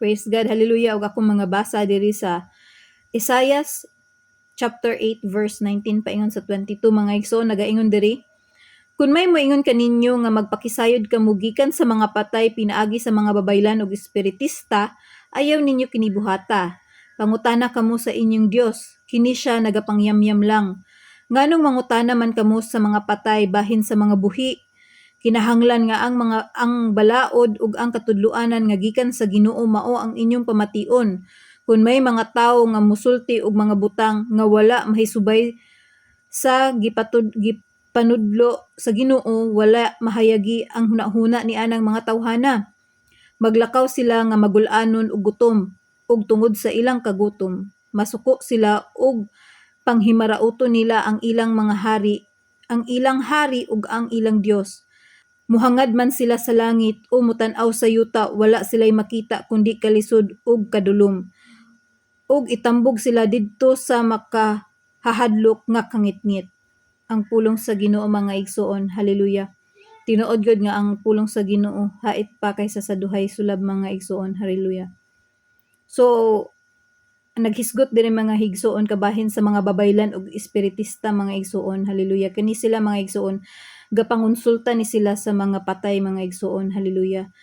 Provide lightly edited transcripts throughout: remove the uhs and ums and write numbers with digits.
Praise God, hallelujah. Ug akong mga basa diri sa Isaiah chapter 8 verse 19 paingon sa 22, mga igsoon, nagaingon diri: "Kun may moingon kaninyo nga magpakisayod kamo gikan sa mga patay pinaagi sa mga babaylan ug espiritista, ayaw ninyo kini buhata. Pangutana kamo sa inyong Dios, kini siya nagapangyamyam lang. Nganong mangutana man kamo sa mga patay bahin sa mga buhi? Kinahanglan nga ang balaod ug ang katudloanan nga gikan sa Ginoo mao ang inyong pamation. Kun may mga tawo nga musulti og mga butang nga wala mahisubay sa gipanudlo sa Ginoo, wala mahayagi ang hunahuna ni anang mga tawhana. Maglakaw sila nga magul-anon og gutom, ug tungod sa ilang kagutom masuko sila ug panghimarauton nila ang ilang mga hari, ang ilang hari ug ang ilang Dios. Muhangad man sila sa langit o mutan-aw sa yuta, wala sila'y makita kundi kalisod ug kadulom, ug itambog sila didto sa makahahadlok nga kangitngit." Ang pulong sa Ginoo, mga igsoon, hallelujah. Tinuod gyud nga ang pulong sa Ginoo hait pa kaysa sa duhay sulab, mga igsoon, hallelujah. So naghisgot din mga higsuon kabahin sa mga babaylan og espiritista, mga igsuon, hallelujah. Kani sila, mga igsuon, gapangonsulta ni sila sa mga patay, mga igsuon, hallelujah.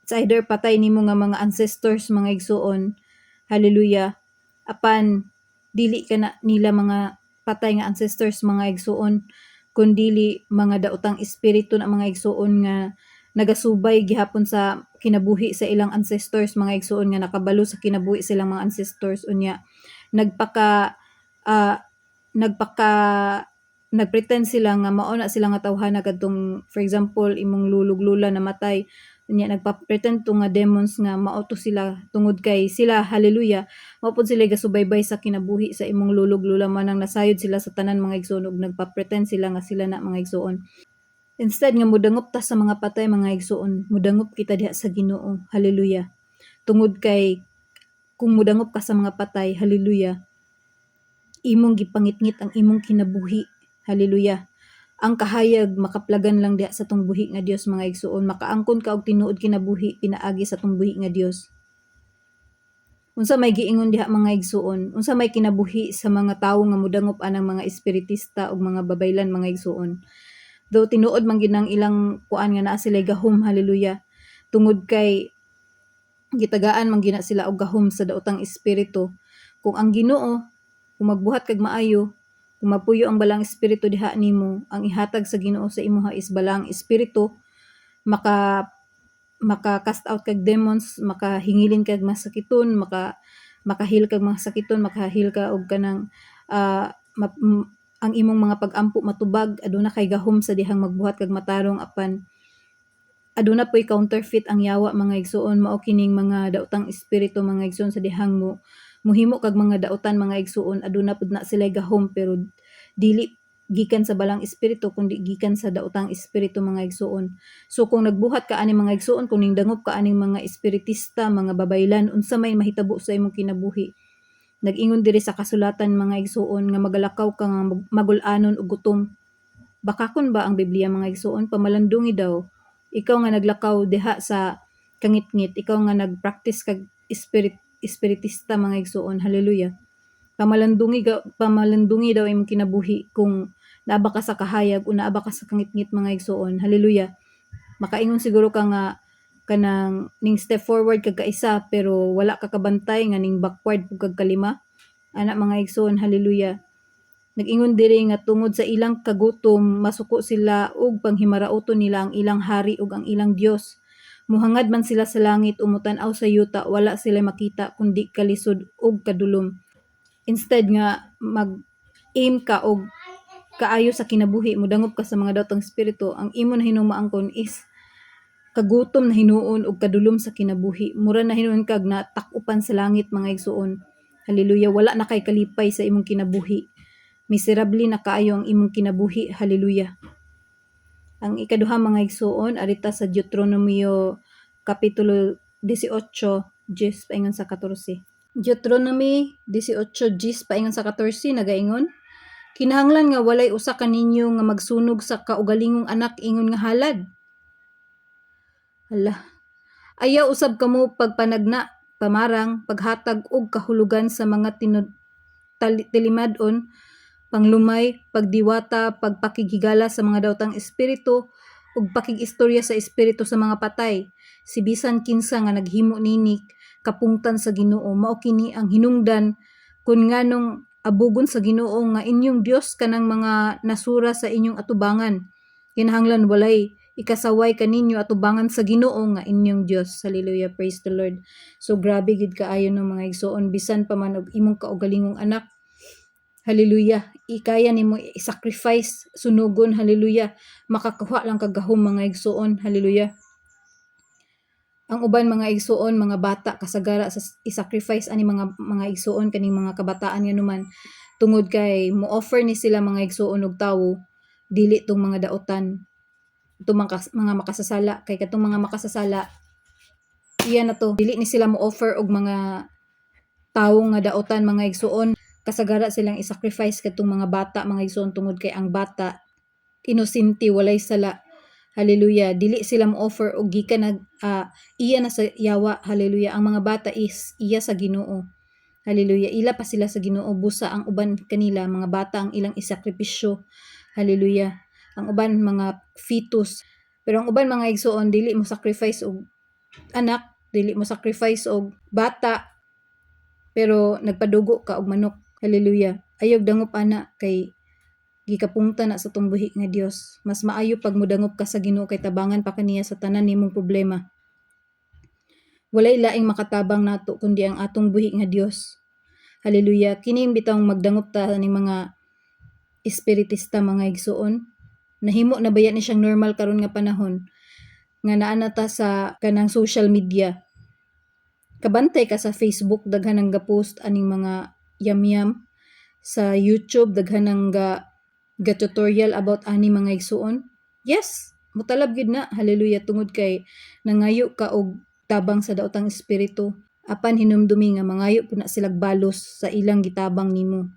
It's either patay nimo nga mga ancestors, mga igsuon, hallelujah, apan dili ka na nila mga patay nga ancestors, mga igsuon, kundili mga daotang espiritu na, mga igsuon, nga nagasubay gihapon sa kinabuhi sa ilang ancestors, mga igsuon, nga nakabalo sa kinabuhi sa ilang mga ancestors. Unya nagpaka nagpretend sila nga mao na sila nga tawhana kadtong, for example, imong lulog lula namatay. Unya nagpa-pretend to nga demons nga mao to sila tungod kay sila, hallelujah, mao pud sila gasubaybay sa kinabuhi sa imong lulog lula man ang nasayod sila sa tanan, mga igsoon, ug nagpa-pretend sila nga sila na, mga igsoon. Instead nga mudangop ta sa mga patay, mga igsoon, mudangop kita diha sa Ginoo, hallelujah. Tungod kay kung mudangop ka sa mga patay, hallelujah, imong gipangitngit ang imong kinabuhi, hallelujah. Ang kahayag makaplagan lang diha sa tong buhi nga Dios, mga igsoon. Makaangkon ka og tinuod kinabuhi pinaagi sa tong buhi nga Dios. Unsa may giingon diha, mga igsoon? Unsa may kinabuhi sa mga tawo nga mudangop anang mga espiritista ug mga babaylan, mga igsoon? Though tinuod man gid nang ilang kuan nga naa sila gahom, hallelujah. Tungod kay gitagaan man gina sila og gahom sa daotang espiritu. Kung ang Ginoo, kung magbuhat kag maayo, kung mapuyo ang balang espiritu diha nimo, ang ihatag sa Ginoo sa imuha is balang espiritu, maka cast out kag demons, makahingilin kag masakiton, maka-heal kag mga sakiton, maka-heal ka og kanang ang imong mga pag-ampo matubag, aduna kay gahom sa dihang magbuhat kag matarong, apan aduna po'y counterfeit ang yawa, mga igsuon. Mao kining mga daotang espiritu, mga igsuon, sa dihang mo muhimo kag mga daotan, mga igsuon, aduna pud na sila'y gahom pero dili gikan sa balang espiritu kundi gikan sa daotang espiritu, mga igsuon. So kung nagbuhat ka ani, mga igsuon, kung ningdangop ka aning mga espiritista, mga babaylan, unsa may mahitabo sa imong kinabuhi? Nag-ingon diri sa kasulatan, mga igsuon, nga magalakaw ka nga magul-anon og gutom. Bakakon ba ang Biblia, mga igsuon? Pamalandungi daw. Ikaw nga naglakaw diha sa kangitngit, ikaw nga nagpractice kag espiritista, mga igsuon, hallelujah. Pamalandungi daw imong kinabuhi kung naaba ka sa kahayag o naaba ka sa kangitngit, mga igsuon, hallelujah. Makaingon siguro ka nga kanang ning step forward kag kaisa pero wala ka kabantay nga ning backward pud kag kalima. Ana, mga igsuon, hallelujah. Nag-ingon diri nga tungod sa ilang kagutom masuko sila ug panghimarauton nila ang ilang hari ug ang ilang Dios. Muhangad man sila sa langit o mutan-aw sa yuta, wala sila makita kundi kalisod ug kadulom. Instead nga mag-aim ka og kaayo sa kinabuhi, mudangop ka sa mga daotang espiritu, ang imo na hinuon maangkon is kagutom na hinuon ug kadulom sa kinabuhi. Mura na hinuon kag natak-upan sa langit, mga igsuon. Hallelujah, wala na kay kalipay sa imong kinabuhi. Miserable na kaayo ang imong kinabuhi. Hallelujah. Ang ikaduha, mga igsuon, arita sa Deuteronomio kapitulo 18, 10 paingon sa 14. Deuteronomy 18, 10 paingon sa 14, nagaingon: "Kinahanglan nga walay usa kaninyo nga magsunog sa kaugalingong anak ingon nga halad." Hala. Ayaw usab kamo pagpanagna, pamarang, paghatag og kahulugan sa mga tilimad-on, panglumay, pagdiwata, pagpakighigala sa mga daotang espiritu ug pakig-istorya sa espiritu sa mga patay. Si bisan kinsa nga naghimo nini kapungtan sa Ginoo. Mao kini ang hinungdan kun nganong abugon sa Ginoo nga inyong Dios kanang mga nasura sa inyong atubangan. Kinahanglan walay ikasaway kaninyo atubangan sa Ginoo nga inyong Dios. Hallelujah, praise the Lord. So grabe gid kaayo no, mga igsoon, bisan pa man og imong kaugalingong anak. Hallelujah. Ikaya nimo i-sacrifice, sunugon, hallelujah. Makakuha lang kag gahom, mga igsoon, hallelujah. Ang uban, mga igsoon, mga bata kasagara sa i-sacrifice ani, mga igsoon, kaning mga kabataan nga numan, tungod kay mo offer ni sila, mga igsoon, og tawo dili tong mga daotan, itong mga makasasala, kay katong mga makasasala iya na to, dili ni sila mo offer og mga tawo nga daotan, mga igsoon. Kasagara silang i-sacrifice katong mga bata, mga igsoon, tungod kay ang bata inosente, walay sala. Hallelujah. Dili sila mo offer og gikan nag iya na sa yawa. Hallelujah. Ang mga bata is iya sa Ginoo. Hallelujah. Ila pa sila sa Ginoo, busa ang uban kanila mga bata ang ilang isakripisyo. Hallelujah. Ang uban mga fetus. Pero ang uban, mga igsoon, dili mo sacrifice og anak, dili mo sacrifice og bata, pero nagpadugo ka og manok. Hallelujah. Ayaw dangop ana kay gikapungta na sa atong buhi nga Dios. Mas maayo pag modangop ka sa Ginoo kay tabangan pa kaniya sa tanan nimong problema. Walay laing makatabang nato kundi ang atong buhi nga Dios. Hallelujah. Kini bitawng magdangop ta ning mga espiritista, mga igsuon. Nahimo na baya ni siyang normal karon nga panahon nga naa na ta sa kanang social media. Kabantay ka sa Facebook, daghan ang ga-post aning mga yam-yam. Sa YouTube, daghan ang ga tutorial about ani, mga igsuon. Yes, mutalab gid na. Hallelujah, tungod kay nangayo ka og tabang sa daotang espiritu. Apan hinumdumi nga mangayo pud na silag balos sa ilang gitabang nimo.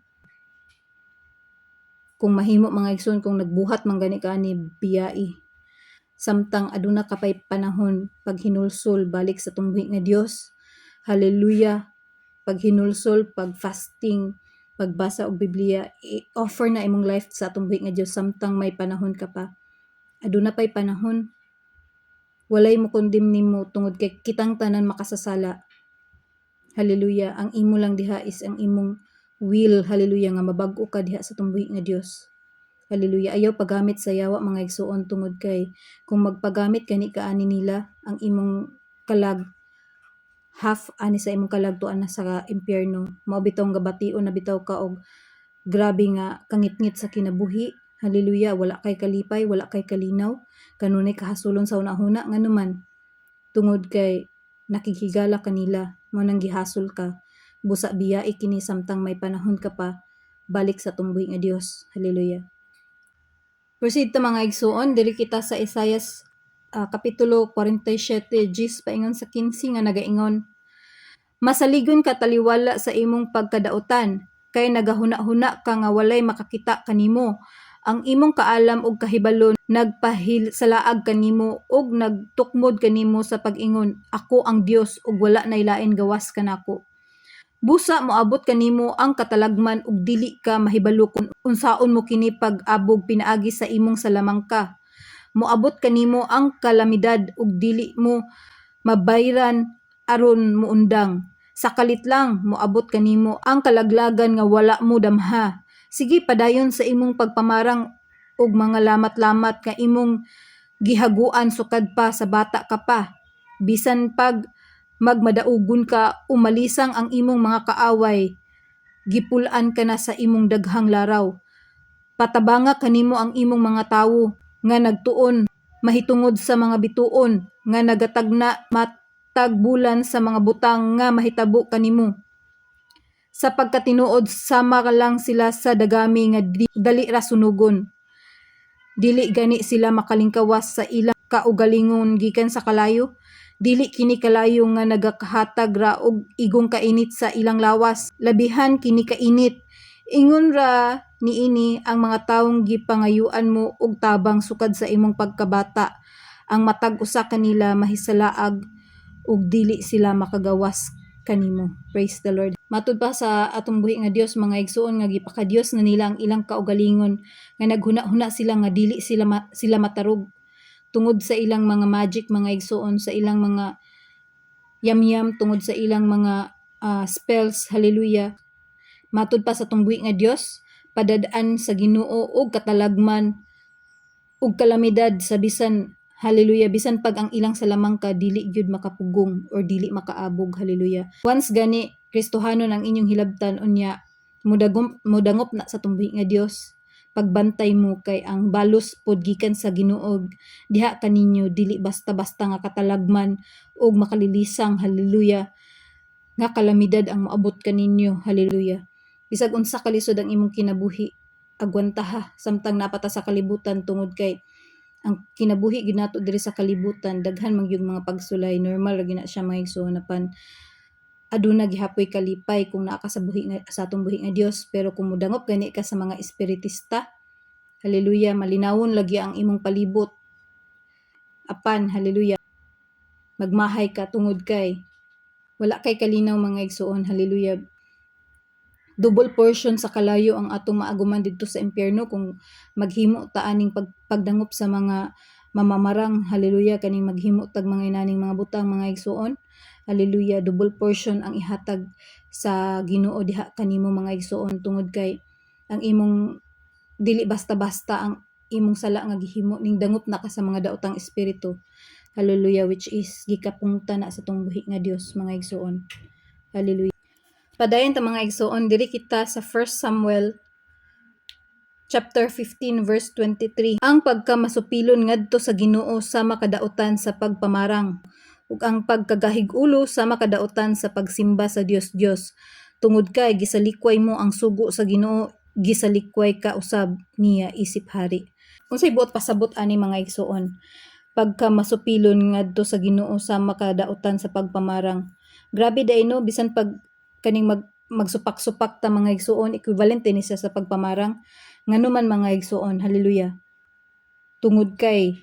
Kung mahimo, mga igsoon, kung nagbuhat man gani ka ani, biyai. Samtang aduna ka pay panahon, paghinulsol, balik sa atong buhi nga Dios. Hallelujah. Paghinulsol, pag fasting, pagbasa og Biblia, i-offer na imong life sa atong buhi nga Dios samtang may panahon ka pa. Aduna pay panahon. Walay mo condemn nimo tungod kay kitang tanan makasasala. Hallelujah. Ang imo lang diha is ang imong will, hallelujah, nga mabag-o ka diha sa atong buhi nga Dios. Hallelujah. Ayaw paggamit sa yawa, mga igsuon, tungod kay kung magpagamit gani ka ani nila, ang imong kalag, half ani sa imong kalag tuan na sa impyerno. Mao bitawng gabation na bitaw ka og grabe nga kangitngit sa kinabuhi. Hallelujah, wala kay kalipay, wala kay kalinaw. Kanunay kahasulon sa una-huna, nganuman tungod kay nakighigala kanila, mao nang gihasol ka. Busa biyai kini samtang may panahon ka pa, balik sa atong buhi nga Dios. Hallelujah. Proceed ta, mga igsuon, diri kita sa Isaiah kapitulo 47 10 paingon sa 15 nga nagaingon: "Masaligon ka taliwala sa imong pagkadautan, kay nagahuna-huna ka nga walay makakita kanimo. Ang imong kaalam ug kahibalo nagpahisalaag kanimo ug nagtukmod kanimo sa pag-ingon, 'Ako ang Dios ug wala nay lain gawas kanako.' Busa moabot kanimo ang katalagman ug dili ka mahibalo kung unsaon mo kini pag-abog pinaagi sa imong salamangka. Moabot kanimo ang kalamidad ug dili mo mabayran aron moundang. Sa kalit lang moabot kanimo ang kalaglagan nga wala mo damha. Sige padayon sa imong pagpamarang og mga lamat-lamat nga imong gihaguan sukad pa sa bata ka pa. Bisan pag magmadaugon ka, umalisang ang imong mga kaaway, gipul-an ka na sa imong daghang laraw. Patabanga kanimo ang imong mga tawo nga nagtuon mahitungod sa mga bituon nga nagatagna matag bulan sa mga butang nga mahitabo kanimo. Sa pagkatinuod, sama lang sila sa dagami nga dali ra sunugon. Dili gani sila makalingkawas sa ilang kaugalingon gikan sa kalayo. Dili kini kalayo nga nagakahatag ra og igong kainit sa ilang lawas, labihan kini kainit. Ingon ra niini ang mga tawong gipangayuan mo og tabang sukad sa imong pagkabata. Ang matag usa kanila mahisalaag Ug dili sila makagawas kanimo. Praise the Lord. Matud pa sa atong buhi nga Dios, mga igsuon, nga gipakadios na nila ang ilang kaugalingon, nga naghuna-huna sila nga dili sila matarog tungod sa ilang mga magic, mga igsuon, sa ilang mga yamyam, tungod sa ilang mga spells. Hallelujah. Matud pa sa atong buhi nga Dios, padad-an sa Ginoo og katalagman ug kalamidad sa bisan, hallelujah, bisan pag ang ilang salamangka dili gyud makapugong or dili makaabog. Hallelujah. Once gani Kristohanon ang inyong hilabtan, unya mudagom mudangop na sa atong buhi nga Dios, pagbantay mo kay ang balos pod gikan sa Ginoo diha kaninyo, dili basta-basta nga katalagman ug makalilisang, hallelujah, nga kalamidad ang moabot kaninyo. Hallelujah. Bisag unsa kalisod ang imong kinabuhi, agwanta ha samtang naa pa ta sa kalibutan, tungod kay ang kinabuhi gyud nato diri sa kalibutan daghan man gyud mga pagsulay. Normal ra gyud na siya, mga igsoon, apan aduna gihapoy kalipay kung naa ka sa buhi nga sa atong buhi nga Dios. Pero kung modangop gani ka sa mga espiritista, hallelujah, malinawon lagi ang imong palibot. Apan, hallelujah, magmahay ka tungod kay wala kay kalinaw, mga igsuon. Hallelujah. Double portion sa kalayo ang atong maaguman didto sa impyerno kung maghimo ta aning pagdangop sa mga mamamarang. Hallelujah. Kaning maghimo tag mga inaning mga butang, mga igsuon, hallelujah, double portion ang ihatag sa Ginoo diha kanimo, mga igsuon, tungod kay ang imong dili basta-basta ang imong sala nga gihimo ning dangop na ka sa mga daotang espiritu. Hallelujah. Which is gikapungta na sa atong buhi nga Dios, mga igsuon. Hallelujah. Padayon ta, mga igsuon, diri kita sa 1 Samuel chapter 15 verse 23. Ang pagkamasupilon ngadto sa Ginoo sama kadautan sa pagpamarang, ug ang pagkagahig-ulo sama kadautan sa pagsimba sa Dios Dios. Tungod kay gisalikway mo ang sugo sa Ginoo, gisalikway ka usab niya isip hari. Unsay buot pasabot ani, mga igsuon? Pagka masupilon ngadto sa Ginoo sama kadautan sa pagpamarang. Grabe diay no, bisan pag kaning magsupak-supak ta, mga igsuon, equivalent ni siya sa pagpamarang. Ngano man, mga igsuon? Hallelujah. Tungod kay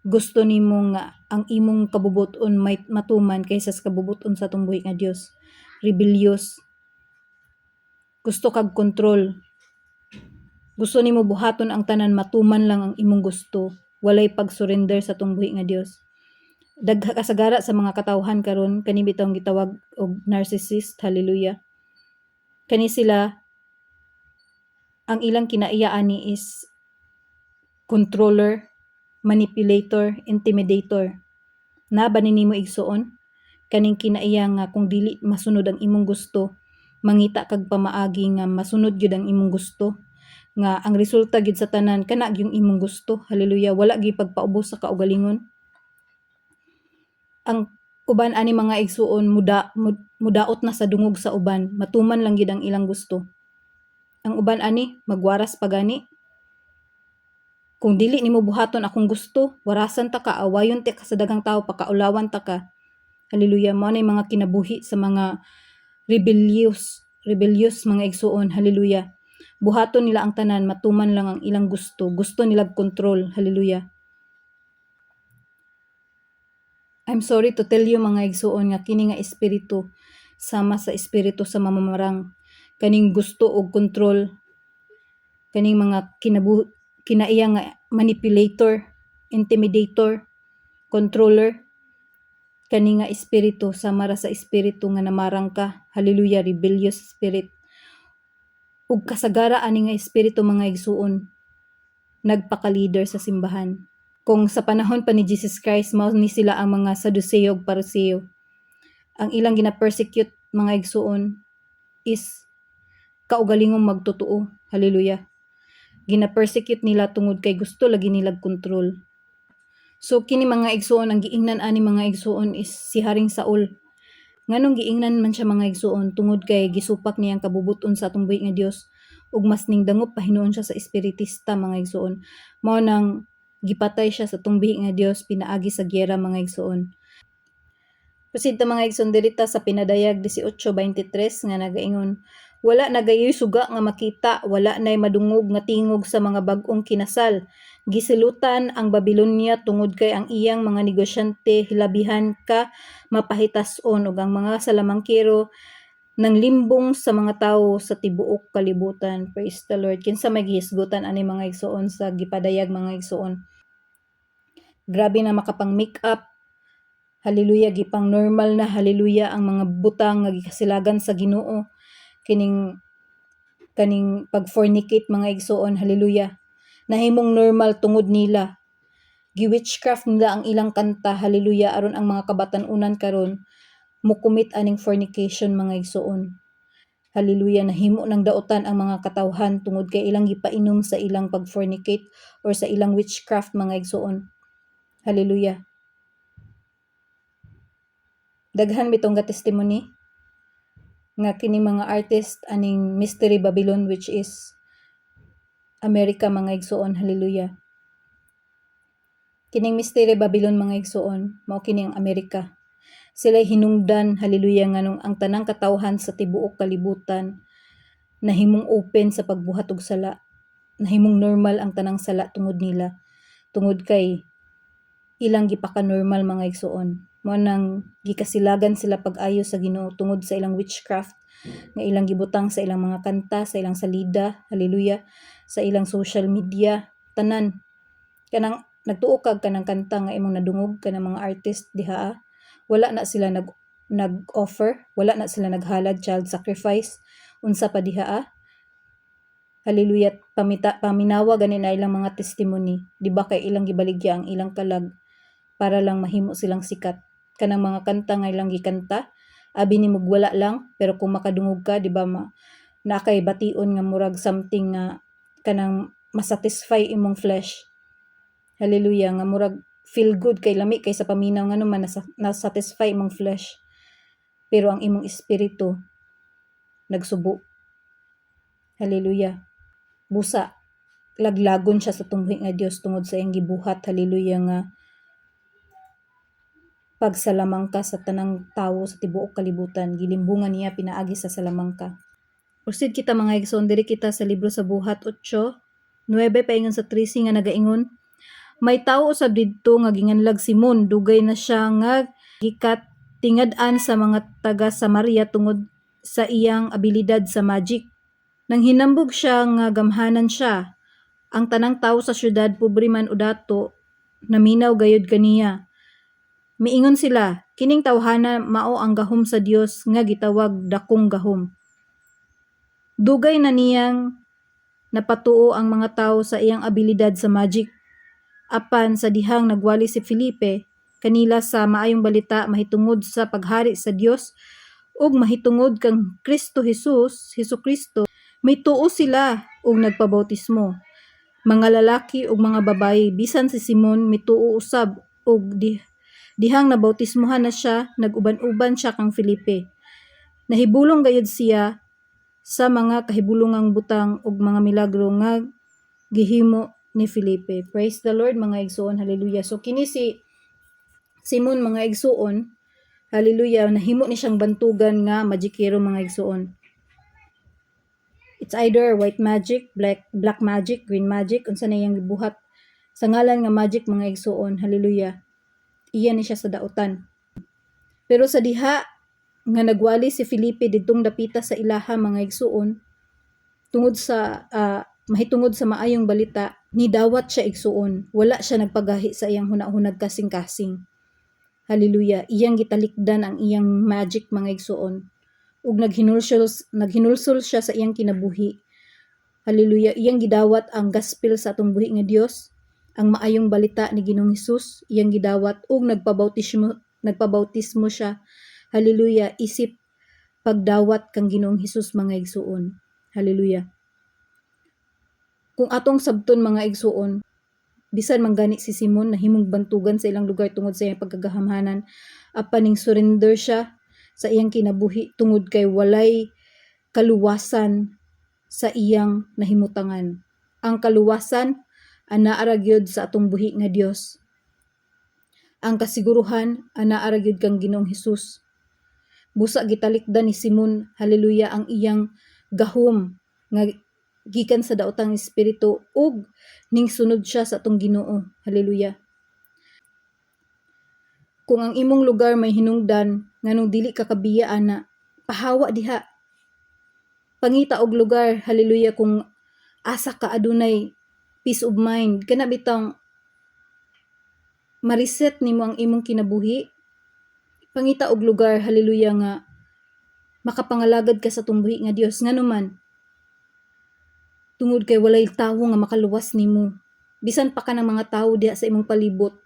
gusto nimo nga ang imong kabubuton may matuman kaysa sa kabubuton sa atong buhi nga Dios. Rebellious. Gusto kag kontrol. Gusto nimo buhaton ang tanan matuman lang ang imong gusto. Walay pag-surrender sa atong buhi nga Dios. Dagha kasagara sa mga katawhan karon kani bitawng gitawag og narcissist. Hallelujah. Kani sila, ang ilang kinaiya ani is controller, manipulator, intimidator. Na ba ni nimo, igsuon? Kaning kinaiya nga kung dili masunod ang imong gusto, mangita kag pamaagi nga masunod gyud ang imong gusto, nga ang resulta gyud sa tanan kana gyung imong gusto. Hallelujah. Wala gyud pagpaubos sa kaugalingon. Ang uban ani, mga igsuon, mudaot na sa dungog sa uban, matuman lang gyud ang ilang gusto. Ang uban ani magwaras pa gani. Kung dili nimo buhaton akong gusto, warasan ta ka, awayon ta ka sa daghang tawo, pakaulawan ta ka. Hallelujah. Mao na mga kinabuhi sa mga rebellious, rebellious, mga igsuon. Hallelujah. Buhaton nila ang tanan, matuman lang ang ilang gusto. Gusto nila control. Hallelujah. I'm sorry to tell you, mga igsuon, nga kini nga espiritu sama sa espiritu sa mamamarang, kaning gusto og control, kaning mga kinaiya nga manipulator, intimidator, controller, kani nga espiritu sama ra sa espiritu nga namarang ka. Hallelujah. Rebellious spirit. Ug kasagara ani nga espiritu, mga igsuon, nagpaka-leader sa simbahan. Kung sa panahon pa ni Jesus Christ, mao ni sila ang mga Saduceo ug Pariseo. Ang ilang gina-persecute, mga igsuon, is kaugalingong magtotoo. Hallelujah. Gina-persecute nila tungod kay gusto lagi nila control. So kini, mga igsuon, ang giingnan ani, mga igsuon, is si Haring Saul. Nganong giingnan man siya, mga igsuon? Tungod kay gisupak niyang kabubuton sa atong buhi nga Dios ug mas ningdangop pa hinuon siya sa espiritista, mga igsuon. Mao nang gipatay siya sa atong buhi nga Dios pinaagi sa giyera, mga igsuon. Proceed ta, mga igsoon, diri ta sa Pinadayag 18:23 nga nagaingon, "Wala na gayoy suga nga makita, wala nay madungog nga tingog sa mga bag-ong kinasal. Gisilutan ang Babilonia tungod kay ang iyang mga negosyante hilabihan ka mapahitas-on ug ang mga salamangkero nanglimbong sa mga tawo sa tibuok kalibutan." Praise the Lord. Kinsa may gihisgutan ani, mga igsoon, sa gipadayag, mga igsoon? Grabe na makapang make-up. Hallelujah, gipang normal na, hallelujah, ang mga butang nga gikasilagan sa Ginoo. Kining kaning pag-fornicate, mga igsoon, hallelujah. Nahimong normal tungod nila. Gi-witchcraft nila ang ilang kanta, hallelujah, aron ang mga kabatan-unan karon mo-commit aning fornication, mga igsoon. Hallelujah, nahimo ng dautan ang mga katawhan tungod kay ilang gipainom sa ilang pag-fornicate or sa ilang witchcraft, mga igsoon. Hallelujah. Daghan bitong ga testimony nga kini mga artist aning Mystery Babylon, which is America, mga igsoon, hallelujah. Kining Mystery Babylon, mga igsoon, mao kini ang Amerika. Sila hinungdan, hallelujah, nganong ang tanang katawhan sa tibuok kalibutan nahimong open sa pagbuhat og sala. Nahimong normal ang tanang sala tungod nila. Tungod kay ilang gipaka-normal, mga igsoon. Mao nang gikasilagan sila pag-ayo sa Ginoo tungod sa ilang witchcraft nga ilang gibutang sa ilang mga kanta, sa ilang salida, hallelujah, sa ilang social media, tanan. Kanang nagtuo kag kanang kanta nga imong nadungog kanang mga artist diha, wala na sila nag-offer, wala na sila naghalad child sacrifice, unsa pa diha. Hallelujah, pamita paminawa gani na ilang mga testimony, di ba, kay ilang gibaligya ang ilang kalag para lang mahimo silang sikat. Kanang mga kanta nga ilang gikanta, abi nimog wala lang, pero kung makadungog ka, di ba, ma naa kay bation nga murag something nga kanang masatisfy imong flesh. Hallelujah, nga murag feel good kay lami kay sa paminaw, ngano man na-satisfy imong flesh. Pero ang imong espiritu nagsubo. Hallelujah. Busa laglagon siya sa tunghi nga Dios tungod sa iyang gibuhat, hallelujah, nga pagsalamangka sa tanang tawo sa tibuok kalibutan. Gilimbungan niya pinaagi sa salamangka. Proceed kita, mga igsoon, diri kita sa libro sa Buhat 8:9 paingon sa 13 nga nagaingon, "May tawo usab didto nga ginganlag Simon, dugay na siya nga gikatingad-an sa mga taga Samaria tungod sa iyang abilidad sa magic. Nang hinambog siya nga gamhanan siya. Ang tanang tawo sa syudad, pobre man o dato, naminaw gayud kaniya. Miingon sila, 'Kining tawhana mao ang gahom sa Dios nga gitawag Dakong Gahom.' Dugay na niyang napatuo ang mga tawo sa iyang abilidad sa magic. Apan sa dihang nagwali si Felipe kanila sa maayong balita mahitungod sa paghari sa Dios ug mahitungod kang Kristo Jesus, Hesukristo, mituo sila ug nagpabautismo. Mga lalaki ug mga babayi, bisan si Simon mituo usab, ug dihang nabautismohan na siya, nag-uban-uban siya kang Felipe. Nahibulong gayud siya sa mga kahibulongang butang ug mga milagro nga gihimo ni Felipe." Praise the Lord, mga igsuon, hallelujah. So kini si Simon, mga igsuon, hallelujah, nahimo ni siyang bantugan nga magikero, mga igsuon. It's either white magic, black magic, green magic, unsa na iyang gibuhat sa ngalan nga magic, mga igsuon, hallelujah. Iya ni siya sa dautan. Pero sa diha nga nagwali si Felipe didtong dapita sa ilaha, mga igsuon, tungod sa mahitungod sa maayong balita, nidawat siya, igsuon. Wala siya nagpagahi sa iyang hunahunag kasing-kasing. Hallelujah. Iyang gitalikdan ang iyang magic, mga igsuon. Ug naghinulsol siya sa iyang kinabuhi. Hallelujah. Iyang gidawat ang gospel sa atong buhi nga Dios, ang maayong balita ni Ginoong Hesus, iyang gidawat ug nagpabautismo siya. Hallelujah. Isip pagdawat kang Ginoong Hesus, mga igsuon. Hallelujah. Kung atong sabton, mga igsuon, bisan man gani si Simon nahimong bantugan sa ilang lugar tungod sa iyang pagkagahamhanan, apan ning surrender siya sa iyang kinabuhi tungod kay walay kaluwasan sa iyang nahimutangan. Ang kaluwasan anaa ra gyud sa atong buhi nga Dios. Ang kasiguruhan, anaa ra gyud kang Ginoong Hesus. Busa gitalikdan ni Simon, hallelujah, ang iyang gahom nga gikan sa daotang espiritu ug ning sunod siya sa atong Ginoo. Hallelujah. Kung ang imong lugar may hinungdan nganong dili ka kabiya ana, pahawa diha. Pangita og lugar, hallelujah, kung asa ka adunay peace of mind, kana bitang ma-reset nimo ang imong kinabuhi. Pangita og lugar, hallelujah, nga makapangalagad ka sa atong buhi nga Dios. Ngano man, tungod kay walay tawo nga makaluwas nimo. Bisan pa ka ng mga tawo diha sa imong palibot,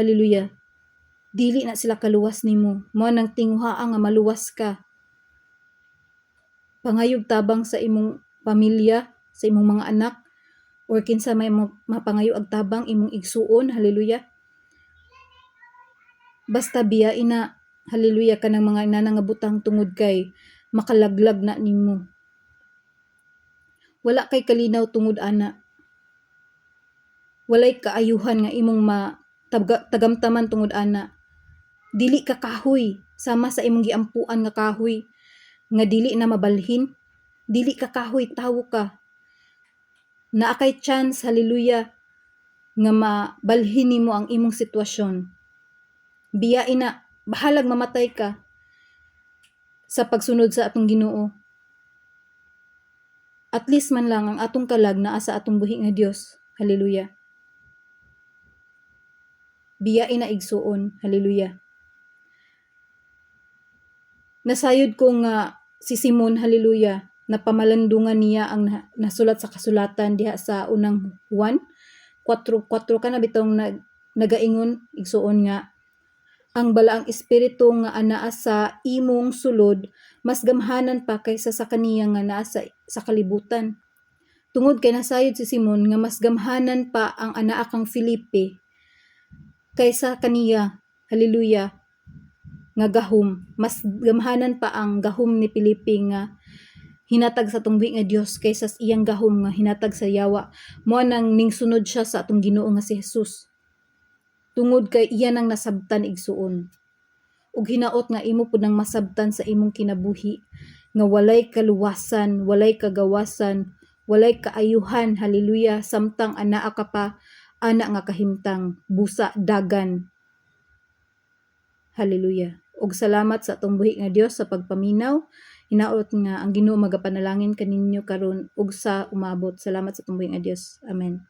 hallelujah, dili na sila kaluwas nimo. Mao nang tinguhaa nga maluwas ka. Pangayog tabang sa imong pamilya, sa imong mga anak, or kinsa may mapangayo og tabang, imong igsuon, hallelujah. Basta biyain na, hallelujah, kanang mga inana nga butang tungod kay makalaglag na nimo. Wala kay kalinaw tungod ana. Walay kaayuhan nga imong ma tagamtaman tungod ana. Dili ka kahoy sama sa imong giampuan nga kahoy nga dili na mabalhin. Dili ka kahoy, tawo ka. Naa kay chance, hallelujah, nga mabalhin nimo ang imong sitwasyon. Biyain na, bahalag mamatay ka sa pagsunod sa atong Ginoo. At least man lang ang atong kalag naa sa atong buhi nga Dios. Hallelujah. Biyain na, igsuon. Hallelujah. Nasayod ko nga si Simon, hallelujah, napamalandungan niya ang nasulat sa kasulatan diha sa Unang Juan 4:4, kana bitong nagaingon, igsuon, nga ang balaang espiritu nga anaa sa imong sulod mas gamhanan pa kaysa sa kaniya nga naa sa kalibutan. Tungod kay nasayod si Simon nga mas gamhanan pa ang anaa kang Felipe kaysa kaniya, hallelujah, nga gahom. Mas gamhanan pa ang gahom ni Felipe nga hinatag sa atong buhi nga Dios kaysa sa iyang gahom nga hinatag sa yawa. Mao nang ningsunod siya sa atong Ginoo nga si Jesus. Tungod kay iya nang nasabtan, igsuon. Ug hinaot nga imo pud nang masabtan sa imong kinabuhi nga walay kaluwasan, walay kagawasan, walay kaayuhan, hallelujah, samtang anaa ka pa ana nga kahimtang, busa dagan. Hallelujah. Ug salamat sa atong buhi nga Dios sa pagpaminaw. Hinaot nga ang Ginoo magapanalangin kaninyo karon ug sa umabot. Salamat sa atong buhi nga Dios. Amen.